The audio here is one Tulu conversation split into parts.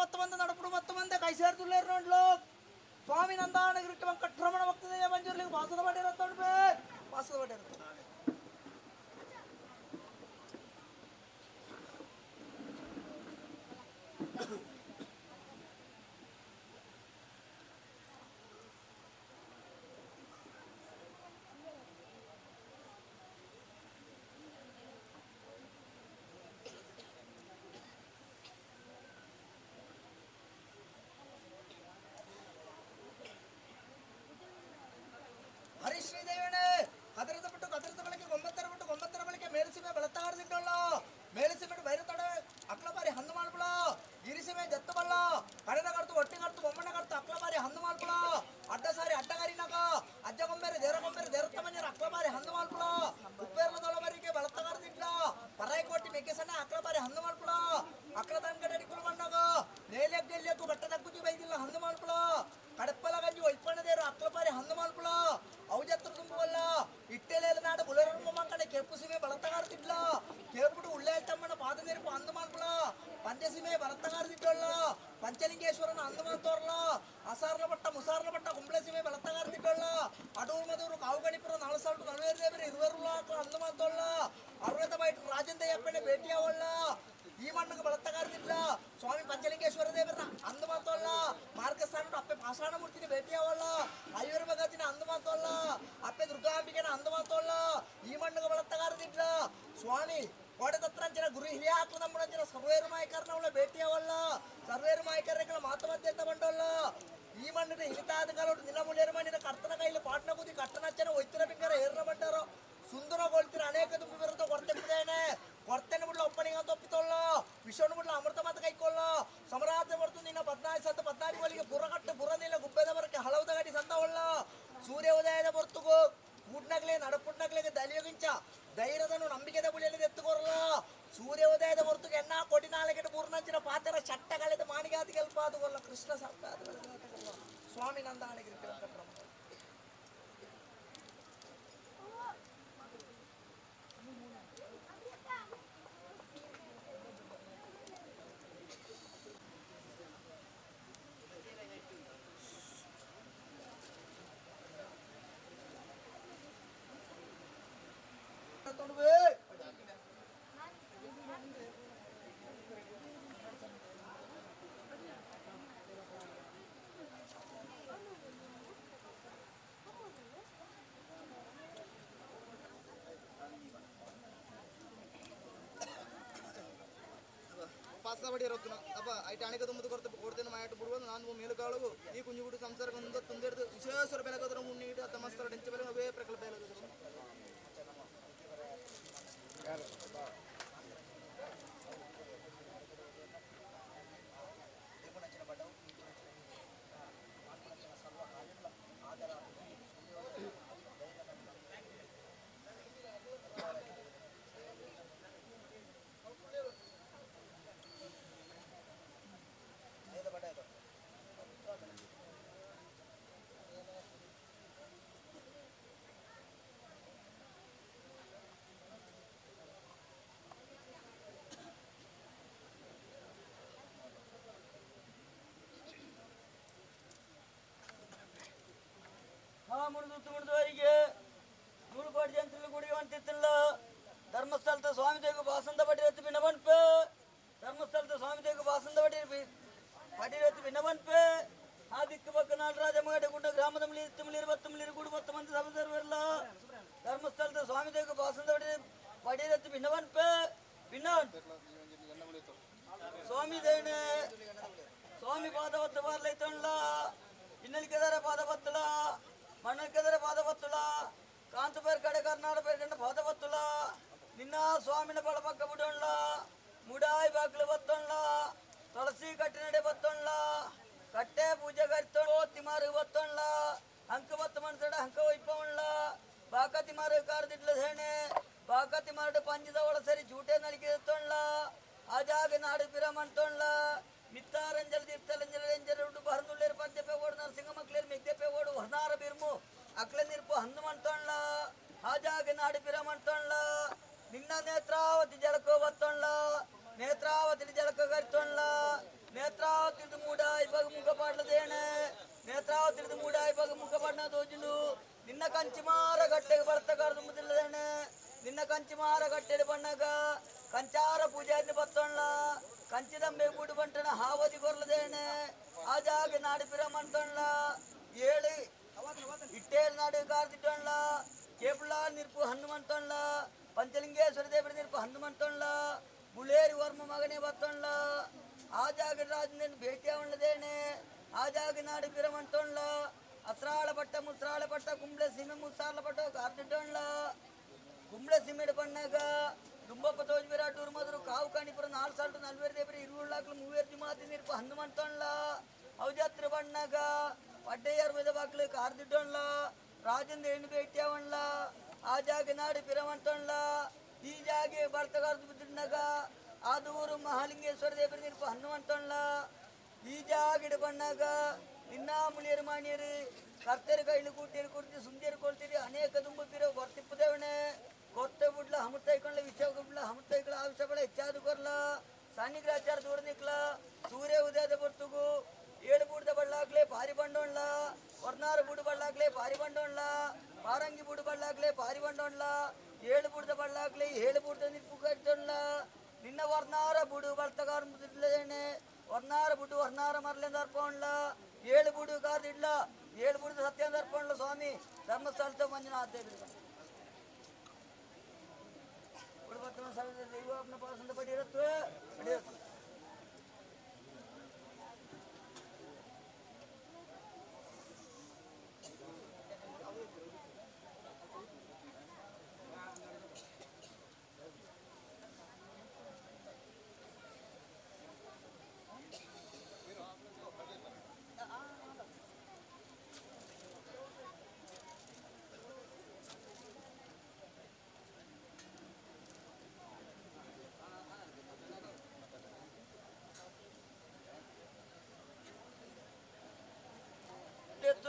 ಒತ್ತವಂದ ನಡಪುಡು ಒತ್ತವಂದ ಕೈ ಸೇರ್ದುಲ್ಲೇರು ನೋಡ್ಲು ಸ್ವಾಮಿ ನಂದಾನಗಿರಿಟ್ಟ ವೆಂಕಟರಮಣ ಭಕ್ತದೇವ ಮಂಜೂರ್ಲಿಗೆ ವಾಸದ ಬಡ್ಡೆ ವಾಸದ ಬಡ್ಡೆ. ಹರಿಶ್ರೀ ದೇವಣೆ ಕದರದ ಬಿಟ್ಟು ಕದರದ ಬಳಕೆ ಒಂಬತ್ತರ ಬಿಟ್ಟು ಒಂಬತ್ತರ ಬಳಕೆ ಮೇಲುಸೀಮೆ ಬೆಳತಾರದಿಟ್ಟಲ್ಲ ಮೇಲುಸೀಮೆ ಬೈರತೊಡೆ ಅಕ್ಲಬಾರಿ ಹಂದು ಮಾಡ್ಬಳ ಇರಿಸಿಮೆ ಜತ್ತು ಬಲ್ಲ ಕಡದ ಕರ್ತು ಒಟ್ಟಿ ಕರ್ತು ಬೊಮ್ಮಣ್ಣ ಕರ್ತು ಅಕ್ಲಬಾರಿ ಹಂದು ಮಾಡ್ಬಳ ಅಡ್ಡ ಸಾರಿ ಅಡ್ಡಗಾರಿನಾಗ ಅಜ್ಜ ಗೊಂಬೆರೆ ದೇರ ಗೊಂಬೆರೆ ದೇರತ್ತ ಮಂಜರ ಅಕ್ಲಬಾರಿ ಹಂದು ಮಾಡ್ಬಳ ಉಪ್ಪೇರ್ಲ ದೊಳಬರಿಗೆ ಬೆಳತಗಾರದಿಟ್ಲ ಪರಾಯಿ ಕೋಟಿ ಮೆಕ್ಕೆ ಸಣ್ಣ ಅಕ್ಲಬಾರಿ ಹಂದು ಮಾಡ್ಬಳ ಅಕ್ಲ ತಂಗಡ ಅಡಿಕುಲು ಮಣ್ಣಾಗ ನೇಲೆಗ್ ಗೆಲ್ಲೆಕ್ಕು ಬಟ್ಟ ತಗ್ಗುಜಿ ಬೈದಿಲ್ಲ ಹಂದು ಮಾಡ್ಬಳ ಕಡಪ್ಪಲ ಗಂಜಿ ಒಯ್ಪಣ್ಣದೇರು ಅಕ್ಲಬಾರಿ ಹಂದು ಮಾಡ್ಬಳ ಔಜತ್ರ ತುಂಬುವಲ್ಲ ಇಟ್ಟೆಲೇಲ ನಾಡು ಬುಲರಮ್ಮ ಕಡೆ ಕೆಂಪು ಸೀಮೆ ಬಳತಗಾರ್ತಿಡ್ಲ ಕೇಪುಡು ಉಳ್ಳೇ ತಮ್ಮನ ಪಾದ ನೆರುಪು ಅಂದು ಮಾಡ್ಬಳ ಪಂಚಸೀಮೆ ಬಳತಗಾರ್ದಿಟ್ಟೊಳ್ಳ ಪಂಚಲಿಂಗೇಶ್ವರನ ಅಂದು ಮಾತೋರ್ಲ ಅಸಾರ್ಲ ಪಟ್ಟ ಮುಸಾರ್ಲ ಪಟ್ಟ ಕುಂಬ್ಳೆ ಸೀಮೆ ಬಳತಗಾರ್ದಿಟ್ಟೊಳ್ಳ ಅಡೂರು ಮದೂರು ಕಾವುಗಣಿಪುರ ನಾಲ್ಸಾಲ್ಟು ನಲ್ವೇರು ದೇವರು ಇರುವೆರುಲ ಅಂದು ಮಾತೋಳ್ಳ ಅರವತ್ತ ಬೈಟ್ ರಾಜಂದಯ್ಯಪ್ಪನೆ ಭೇಟಿಯಾವಳ್ಳ ಈ ಮಣ್ಣಿಗೆ ಬಳತಗಾರ್ದಿಲ್ಲ ಸ್ವಾಮಿ ಪಂಚಲಿಂಗೇಶ್ವರ ದೇವರನ್ನ ಅಂದು ಮಾತೋಲ್ಲ ಮಾರ್ಗಸ್ಥಾನ ಅಪ್ಪೆ ಪಾಷಾಣ ಮೂರ್ತಿನ ಭೇಟಿಯಾವಲ್ಲ ಐವರು ಭಗತಿನ ಅಂದು ಮಾತೋಲ್ಲ ಅಪ್ಪೆ ದುರ್ಗಾಂಬಿಕೆನ ಅಂದು ಮಾತೋಲ್ಲ ಈ ಮಣ್ಣಿಗೆ ಬಳತಗಾರದಿಲ್ಲ ಸ್ವಾಮಿ ಕೋಟೆದತ್ರಂಚಿನ ಗುರು ಹಿರಿಯಾಕ್ಲು ನಮ್ಮಂಚಿನ ಸರ್ವೇರು ಮಾಯಕರ್ನವಳ ಭೇಟಿಯಾವಲ್ಲ ಸರ್ವೇರು ಮಾಯಕರ್ಗಳ ಮಾತು ಮಧ್ಯೆ ಬಂಡೋಲ್ಲ ಈ ಮಣ್ಣಿನ ಹಿರಿತಾದ ಕಾಲೋಡು ನಿನ್ನ ಮುಳ್ಳಿಯರ ಮಣ್ಣಿನ ಕರ್ತನ ಕೈಲಿ ಪಾಟ್ನ ಬುದ್ಧಿ ಕಟ್ಟನಚ್ಚನ ಒಯ್ತಿರ ಬಿಂಗರ ಏರ್ನ ಬಂಡಾರೋ ಸುಂದರ ಗೊಳ್ತಿರ ಅನೇಕ ತುಂಬಿ ಬರುತ್ತ ಕೊರತೆ ಬಿಡೇನೆ ಕೊರತೆನ ಬಿಡ್ಲ ಒಪ್ಪನಿಗ ತಪ್ಪಿತೊಳ್ಳ ವಿಷವನ್ನು ಬಿಡ್ಲ ಅಮೃತ ಮಾತು ಕೈಕೊಳ್ಳ ಸಮರಾಧ ಬರ್ತು ನಿನ್ನ ಪದ್ನಾಯಿ ಸಂತ ಪದ್ನಾರಿ ಒಲಿಗೆ ಪುರಕಟ್ಟು ಪುರನಿಲ್ಲ ಗುಬ್ಬೆದ ಬರಕ್ಕೆ ಹಳವದ ಗಡಿ ಸಂತವಳ್ಳ ಸೂರ್ಯ ಉದಯದ ಬರ್ತುಗು ಕೂಡ್ನಗ್ಲೆ ನಡಪುಡ್ನಗ್ಲೆಗೆ ದಲಿಯೋಗಿಂಚ ಧೈರ್ಯದನು ನಂಬಿಕೆದ ಬುಳಿಯಲ್ಲಿ ಎತ್ತುಕೊರಲ ಸೂರ್ಯ ಉದಯದ ಹೊರತುಗೆ ಎನ್ನ ಕೊಡಿ ನಾಲ್ಕೆಟ್ಟು ಪೂರ್ಣಂಚಿನ ಪಾತ್ರ ಚಟ್ಟಗಳೆದ ಮಾಣಿಗಾತಿ ಗೆಲ್ಪಾದುಗೊಲ್ಲ ಕೃಷ್ಣ ಸರ್ಪಾದ ಸ್ವಾಮಿ ನಂದಾನಗಿರಿ ವೆಂಕಟರಮಣ. ಪಾಸಬಡಿ ರೊತ್ತುನ ಅಪ್ಪ ಐಟ ಅಣಿಕ ತುಂಬದು ಕೊರತೆ ಕೊಡ್ತೇನೆ ಮಾಯಾಟ ಬಿಡುವ ನಾನು ಮೇಲುಕಾಳು ಈ ಕುಂಜುಗುಡು ಸಂಸಾರ ತುಂದೆಡ್ದು ವಿಶೇಷ ಬೆಲಗದ್ರ ಮುನ್ನಿಟ್ಟು ಅತ್ತ ಮಸ್ತರ ಡೆಂಚ ಬೆಲೆ ಅವೇ ಪ್ರಕಲ್ಪ ಬೆಲಗದ್ರು. ಮುಣಿದು ಮುಣಿದುವರಿಗೆ ನೂರು ಕೋಟಿ ಜಂತ್ರುలు ಗುಡಿ ಅಂತಿತ್ತಿಲ್ಲ ಧರ್ಮಸ್ಥಳದ ಸ್ವಾಮಿ ದೇಗ ಬಾಸಂದ ಪಟ್ಟಿರತ್ತು ಭಿನ್ನವನ್ಪೆ ಧರ್ಮಸ್ಥಳದ ಸ್ವಾಮಿ ದೇಗ ಬಾಸಂದ ಪಟ್ಟಿ ಪಟ್ಟಿರತ್ತು ಭಿನ್ನವನ್ಪೆ ಆ ದಿಕ್ಕು ಪಕ್ಕ ನಾಡರಾಜ ಮಗಡೆ ಗುಡ್ಡ ಗ್ರಾಮದ ತುಮಲಿರು ಬತ್ತುಮಲಿರು ಗುಡು ಬತ್ತ ಮಂದಿ ಸಭೆಸರ್ವೆಲ್ಲ ಧರ್ಮಸ್ಥಳದ ಸ್ವಾಮಿ ದೇಗ ಬಾಸಂದ ಪಟ್ಟಿ ಪಟ್ಟಿರತ್ತು ಭಿನ್ನವನ್ಪೆ ಭಿನ್ನ ಸ್ವಾಮಿ ದೇವನೇ ಸ್ವಾಮಿ ಪಾದವತ್ತ ಬಾರ್ಲೈತೊಂಡ್ಲ ಇನ್ನಲಿಕೆದರ ಪಾದಪತ್ತುಲ ಮಣ್ಣಲ್ಕೆದರ ಪಾದಪತ್ತುಲ ಕಾಂತಪೇರ್ ಕಡೆ ಕರ್ನಾಟಕ ಪೇರ್ ಕಂಡ ಪಾದಪತ್ತುಲ ನಿನ್ನ ಸ್ವಾಮಿನ ಬಳ ಪಕ್ಕ ಬಿಡೊಂಡ್ಲ ಮುಡಾಯಿ ಬಾಗ್ಲು ಬತ್ತೊಂಡ್ಲ ತುಳಸಿ ಕಟ್ಟಿನಡೆ ಬತ್ತೊಂಡ್ಲ ಕಟ್ಟೆ ಪೂಜೆ ಕರಿತೊಂಡು ತಿಮಾರು ಬತ್ತೊಂಡ್ಲ ಅಂಕ ಬತ್ತ ಮನ್ಸಡ ಅಂಕ ಒಯ್ಪೊಂಡ್ಲ ಬಾಕ ತಿಮಾರು ಕಾರ್ದಿಡ್ಲ ಸೇಣೆ ಬಾಕ ತಿಮಾರು ಪಂಜದ ಒಳ ಸರಿ ಜೂಟೆ ನಲಿಕೆ ತೊಂಡ್ಲ ಆ ಜಾಗ ನಾಡು ಪಿರಮಂತೊಂಡ್ಲ ಮಿತ್ತಾರಂಜಲ ದಿಪ್ತಲಂಜಲ ಎಂಜಲ ಉಂಡು ಬಹರ್ನುಳ್ಳೇರು ಪಂಚಪೆ ಓಡು ನರಸಿಂಹ ಮಕ್ಳೇರು ಮೆದ್ದೆಪೆ ಓಡು ಹೊರ್ನಾರ ಬಿರ್ಮು ಅಕ್ಲ ನಿರ್ಪು ಹಂದು ಮಂತೊಂಡ್ಲ ಆ ಜಾಗ ನಾಡು ಪಿರಮಂತೊಂಡ್ಲ ನಿನ್ನ ನೇತ್ರಾವತಿ ಜಲಕೋ ಬತ್ತೊಂಡ್ಲ ನೇತ್ರಾವತಿ ಜಲಕ ಕರಿತೊಂಡ್ಲ ನೇತ್ರಾವತಿ ಕಂಚಿಮಾರ ಗಟ್ಟೆಗೆ ಬರ್ತಕಾರ್ದು ಮುದಿಲ್ಲದೇನೆ ನಿನ್ನ ಕಂಚಿಮಾರ ಗಟ್ಟೆಡು ಬಣ್ಣಗ ಕಂಚಾರ ಪೂಜಾರಿ ಬತ್ತೊಳ್ಳ ಕಂಚಿದಂಬೆ ಗೂಡು ಬಂಟಣ ಹಾವದಿ ಕೊರ್ಲದೇನೆ ಆ ಜಾಗ ನಾಡು ಪಿರಮಂಟೊಳ್ಳ ಏಳು ಇಟ್ಟೇಳು ನಾಡು ಕಾರ್ದಿಟ್ಟೊಳ್ಳ ಕೇಪುಳ ನಿರ್ಪು ಹನುಮಂತೊಳ್ಳ ಪಂಚಲಿಂಗೇಶ್ವರ ದೇವರ ನಿರ್ಪು ಹನುಮಂತೊಳ್ಳ ಬುಳೇರಿ ವರ್ಮ ಮಗನೇ ಬತ್ತೊಳ್ಳ ಆ ಜಾಗ ರಾಜನ ಭೇಟಿ ಅವಳ್ಳದೇನೆ ಆ ಜಾಗ ನಾಡು ಪಿರಮಂಟೊಳ್ಳ ಅಸ್ರಾಳ ಪಟ್ಟ ಮುಸ್ರಾಳ ಪಟ್ಟ ಕುಂಬ್ಳೆ ಸೀಮೆ ಮುಸ್ಸಾಲ ಪಟ್ಟ ಕಾರ್ದಿಟ್ಟೊಳ್ಳ ಕುಂಬ್ಳೆ ಸೀಮೆಡ್ ಬಣ್ಣಗ ದುಂಬಪ್ಪ ತೋಜ್ ವಿರಾಟೂರು ಮದರು ಕಾವು ಕಾಣಿಪುರ ನಾಲ್ ಸಾಲ್ಟು ನಲ್ವೇರು ದೇವರ ಇರುವುಳ್ಳಾಕ್ಲು ಮೂವೇರು ಜುಮಾತಿ ನಿರ್ಪ ಹನುಮಂತೊಳ್ಳ ಅವಜಾತ್ರ ಬಣ್ಣಗ ಪಡ್ಡೆಯರ್ ಮೆದ ಬಾಕ್ಲು ಕಾರ್ದಿಟ್ಟೊಳ್ಳ ರಾಜಂದ ಹೆಣ್ಣು ಭೇಟಿಯವಣ್ಣ ಆ ಜಾಗ ನಾಡು ಪಿರಮಂತೊಳ್ಳ ಈ ಜಾಗೆ ಬರ್ತಗಾರ್ದು ಬಿದ್ದಿಣ್ಣಗ ಆದೂರು ಮಹಾಲಿಂಗೇಶ್ವರ ದೇವರ ನಿರ್ಪ ಹನುಮಂತೊಳ್ಳ ಈ ಜಾಗಿಡ ಬಣ್ಣಗ ನಿನ್ನ ಮುಳಿಯರು ಮಾಣಿಯರು ಕರ್ತರು ಕೈಲು ಕೂಟಿಯರು ಕುರ್ತಿ ಸುಂದಿಯರು ಕೊಡ್ತೀರಿ ಅನೇಕ ದುಂಬುತ್ತಿರೋ ಗೊರ್ತಿಪ್ಪದೇವಣೆ ಕೊರ್ತೆ ಬುಡ್ಲ ಹಮುತ್ತೈಕೊಂಡ ವಿಷ ಬುಡ್ಲ ಹಮುತ್ತೈಕಳ ಆವಿಷ ಬಳ ಹೆಚ್ಚಾದು ಕೊರ್ಲ ಸಾನಿಗ್ರಾಚಾರ ದೂರ ನಿಕ್ಲ ಸೂರ್ಯ ಉದಯದ ಬರ್ತುಗು ಏಳು ಬೂಡ್ದ ಬಳ್ಳಾಗ್ಲೆ ಪಾರಿ ಬಂಡೋಣ್ಲ ವರ್ನಾರು ಬೂಡು ಬಳ್ಳಾಗ್ಲೆ ಪಾರಿ ಬಂಡೋಣ್ಲ ಪಾರಂಗಿ ಬೂಡು ಬಳ್ಳಾಗ್ಲೆ ಪಾರಿ ಬಂಡೋಣ್ಲ ಏಳು ಬೂಡ್ದ ಬಳ್ಳಾಗ್ಲೆ ಏಳು ಬೂಡ್ದ ನಿಪ್ಪು ಕಟ್ಟೋಣ್ಲ ನಿನ್ನ ವರ್ನಾರ ಬುಡು ಬಳ್ತಗಾರ ಮುದಿಡ್ಲೇನೆ ವರ್ನಾರ ಬುಡು ವರ್ನಾರ ಮರಲೆಂದ ಅರ್ಪೋಣ್ಲ ಏಳು ಬುಡು ಕಾರ್ದಿಡ್ಲ ಏಳು ಬುಡ್ದ ಸತ್ಯಂದ ಅರ್ಪೋಣ್ಲ ಸ್ವಾಮಿ ಧರ್ಮಸ್ಥಳದ ಮಂಜುನಾಥ ದೇವರು ದೈವ ಪಾಸಂದ ಪಡಿರತ್ವ ಪಡಿರತ್ವ. ಪಡಿರತ್ವ.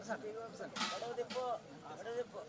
ಬಡವದಿಪ್ಪು ಬಡವದಿಪ್ಪು.